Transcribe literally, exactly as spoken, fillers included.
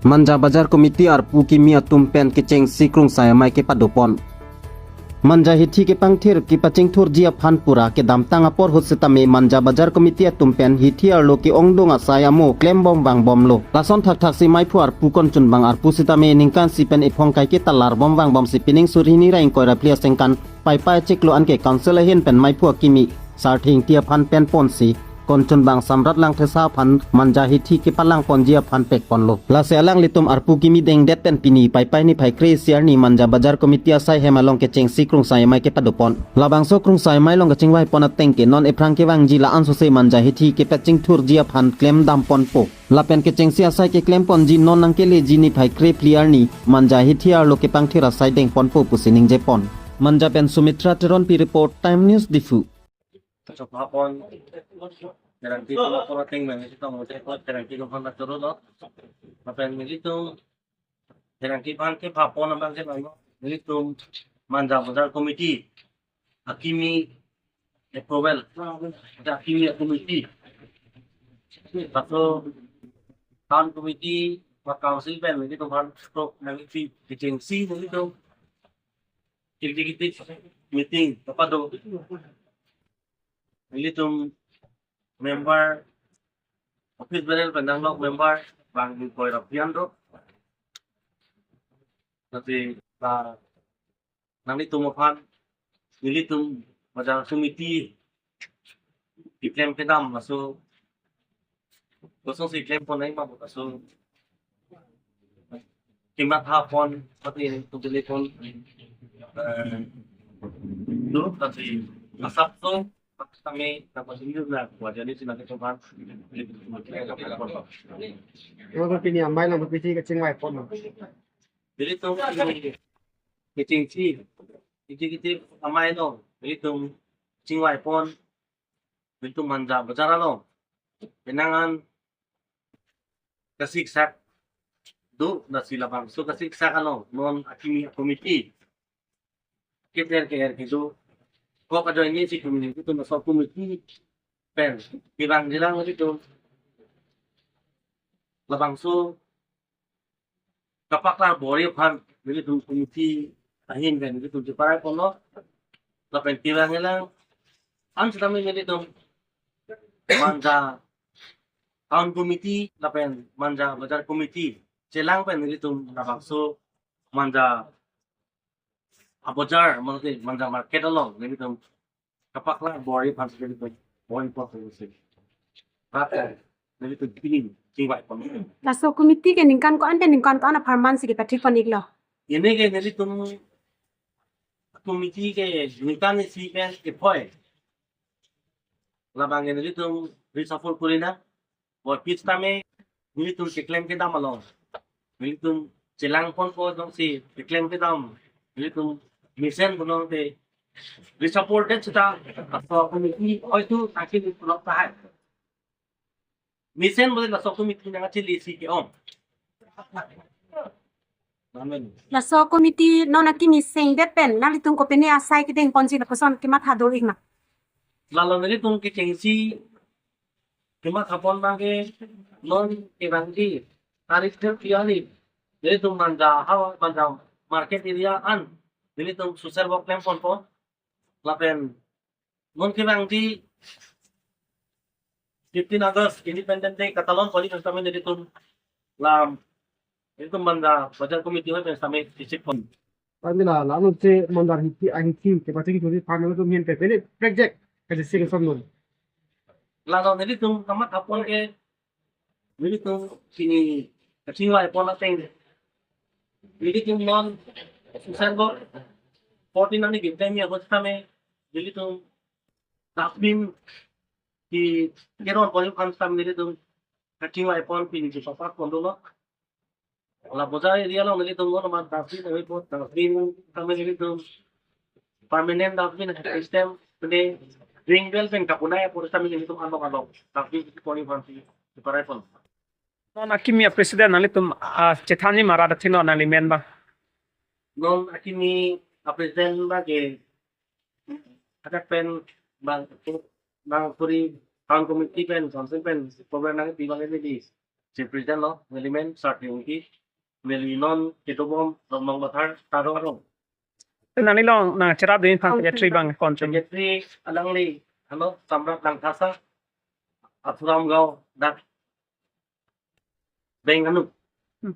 Manja Bazar Committee arpu kimi atum pen kechengsi krungsai amei kepadopon. Manja hithi kepangthir kepachingthurji aphan pura kedamtang apor ahut setame Manja Bazar Committee atum pen hithi arlo ke-ongdung asai amo klembom vangbomlo. Lason thakthaksi meiphu arpu konchunbang arpu setame ningkan isi pen ephong kaike talar bom vangbomsi pining suri hini ra ingkoi ra phli asengkan Paipai chiklo anke Council ahin pen meiphu akimi Sarthe Ingti aphan penponsi konchunbang Samrat Langthesa aphan Manja hithi kepalangponji aphan pekponlo. Lasi alanglitum arpu kimi dengdet pen pini Paipai niphai kre-isi arni Manja Bazar Committee asai hem along kechengsi krungsai amei kepadopon. Labangso krungsai amei along kachingvaipon ateng ke non ephrang kevangji la-an sose Manja hithi kepachingthurji aphan klemdamponpo. Lapen kechengsi asai keklemponji non nangkeleji niphai kre-phli arni Manja hithi arlo kepangthir asai dengponpo pusi ningjepon. Manja pen Sumitra Teronpi report, Time News Diphu. Chokmapon, Terangpi Chokmapon ateng meng isi tong mute ko Terangpi Chokmapon na choro lo. Lapen nelitum Terangpi aphan kepapon abang ke nang nelitum Manja Bazar Committee akimi approval, akimi committee, laso town committee, wa council pen nelitum aphan stroke nang isi agency nelitum executive meeting kapado. Nelitum member, office bearer pen nanglok member bang ingkoi ra phli an do. Tadi la nanglitum aphan nelitum Bazar Committee keklem kedam laso kosonsi klempon nangma laso kemathapon pati nelitum telepon, eh, dulu tadi asap tu kami dapat sendiri na wajah ni sih nanglitum aphan. Kalau pini ambai lang piti kachingvaipon. Jadi tu kechengsi, kechengsi amei lo, jadi tu chingvaipon, nelitum Manja Bazar along penang an kasiksak do, lasi labangso kasiksak along non akimi committee keter keter kedo, kok ajoine si committee itu laso committee pen kevangji lang itu labangso kapaklar bor-i aphan nelitum committee ahin pen nelitum cheparai ponlo. Lapen kevangji lang an setame nelitum Manja Town Committee lapen Manja Bazar Committee chelang pen nelitum labangso Manja Abazar, mate Manja Market along nelitum kapaklar bor-i aphan nelitum bor-i aphan nelitum pini chingvaipon. Laso committee ke ningkan ko-an pen ningkan ko-an apharman si kepathikpon-iklo? Ini ke nelitum committee ke ningkan isi pen kephoi. Labang ke nelitum reshuffle kori nang. Bor-i setame nelitum keklem kedam along, nelitum chelangponpo jongsi keklem kedam, nelitum mesen pulote reshuffle det seta laso committee hoitu akhir pulok tahai. Mesen bole laso committee nang achili si ke-ong. Amen. Laso committee non akimi sengdet pen nanglitum kopine asai kedengponji lapuson kematha do-ik nang? Lalo nelitum kechengsi kemathapon abang ke non kevangji tarik thirty arni nelitum Manja hawa Manja market area an nelitum social work klemponpo. Lapen non kevangji fifteen August Independence Day katalon poli kami nelitum lam nelitum Manja Bazar Committee hoi pen kami isipon. Pamela, lalu si Manja hithi ahithi kepachingthurji aphan nelitum ahin pen pini project kasi sing som non. Lalo nelitum kemathapon ke nelitum pini kachingvaipon ateng nelitum non social work fourteen arni gimtemi ahut setame nelitum dustbin keronpon aphan setame nelitum kachingvaipon pini si papak pon dolo. La Bazar area along nelitum non ma dustbin avepo, dustbin setame nelitum permanent dustbin system, pine ring well pen kapunai apor setame nelitum along along dustbin pon aphan si cheparai pon. Non akimi a-president nanglitum, ah, chethanji ma rat athengno nangli men abang? Non akimi a-president abang ke ajak pen bang nangkuri town committee pen council pen program nangpi abang ini di Chief President lo, neli men Sarthe Ingti, neli non kedobom Rongmang Bathar, Taro Arong. Nangli along nangcherap dun aphan secretary abang konchung. Secretary alangli, ano, Samrat Langthasa, Athuram Gaon, dak Beng Anu. Hmm.